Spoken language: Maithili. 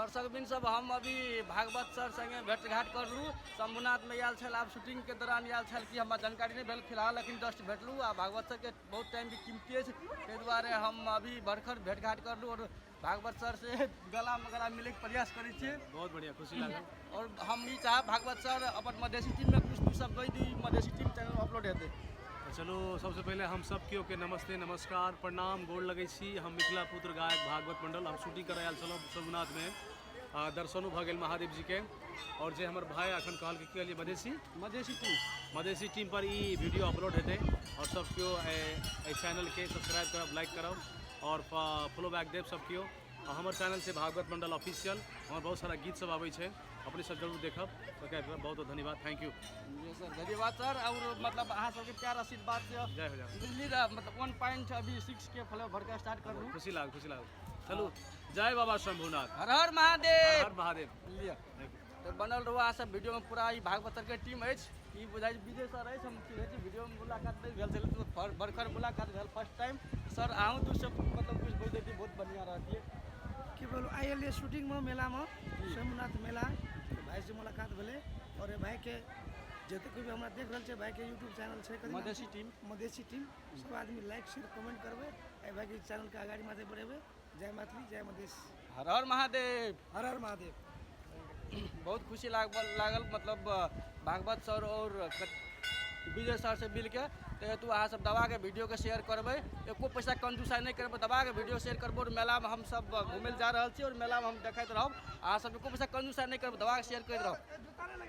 दर्शक बिन सब, हम अभी भागवत सर संगे भेंट घाट करलू। शंभुनाथ में आयल छल, आब शूटिंग के दौरान आयल छल कि हमरा जानकारी नहीं भेल फिलहाल। अखन जस्ट भेटलू आ भागवत सर के बहुत टाइम भी कीमती अछि, ताहि दुआरे हम अभी बरखर भेंट घाट करलू और भागवत सर से गला में गला मिले के प्रयास करै छी। बहुत बढ़िया, खुशी लागल। और हम ई चाहब भागवत सर अपन मधेसी टीम में कुछ दू शब्द कहि दी, मधेसी टीम चैनल अपलोड हेतै। तऽ चलू, सबसँ पहिले हम सब केओ के नमस्ते, नमस्कार, प्रणाम, गोर लगै छी। हम मिथिला पुत्र गायक भागवत मंडल। हम शूटिंग करय आयल छलहुँ शंभुनाथमे आ दर्शनो भऽ गेल महादेव जीके। आओर जे हमर भाय अखन कहलकै, की कहलियै, मधेसी मधेसी टीम, मधेसी टीम पर ई वीडियो अपलोड हेतै आओर सब केओ एहि चैनलके सब्सक्राइब करब, लाइक करब आओर फॉलो बैक देब सब केओ। आ हमर चैनल छै भागवत मंडल ऑफिशियल। हमर बहुत सारा गीत सब आबै छै, अपने सब जरूर देखब। सब्सक्राइब करब। बहुत बहुत धन्यवाद, thank you. Ji sir, धन्यवाद सर। और मतलब अहाँ सबके प्यार आशीर्वाद से जय हो जाए। बुझली रह, मतलब 1 पॉइंट अभी 6 के फॉलो भरके स्टार्ट कर लूँ। खुशी लागल, खुशी लागल। चलू, जय बाबा शंभुनाथ। हर हर महादेव। हर हर महादेव। लिअ तऽ बनल रहू अहाँ सब वीडियो में पूरा। ई भागवत सर के टीम अछि, ई बुझाइ विजय सर अछि, हम चिन्है छी। वीडियो में मुलाकात नहि भेल छलै तऽ बरखर मुलाकात भेल फर्स्ट टाइम। सर, अहूँ दू शब्द मतलब कुछ बोलि दैती, बहुत बढ़िआँ रहतियै। की बोलू, आइ एलियै शूटिंगमे मेलामे, शंभुनाथ मेला, तऽ भाइसँ मुलाकात भेलै। आओर एहि भाइके जतेक भी हमरा देख रहल छै, भाइके यूट्यूब चैनल छै कथी नाम? मधेसी छै? टीम। मधेसी टीम। सब आदमी लाइक, शेयर, कमेंट करबै, एहि भाइके चैनलके अगाडि माथे बढ़ेबै। जय मैथिली, जय मधेश। हर हर महादेव। हर हर महादेव। बहुत खुशी लागल लागल मतलब भागवत सर और विजय सर से मिलके। तऽ हेतु अहाँ सब दबाके वीडियोके शेयर करबै, एको पैसा कंजूसाई नहि करबै, दबाके वीडियो शेयर करबै। और मेलामे हम सब घुमै लए जा रहल छी और मेलामे हम देखैत रहब। अहाँ सब एको पैसा कंजूसाई नहि करबै, दबाके शेयर करैत रहब।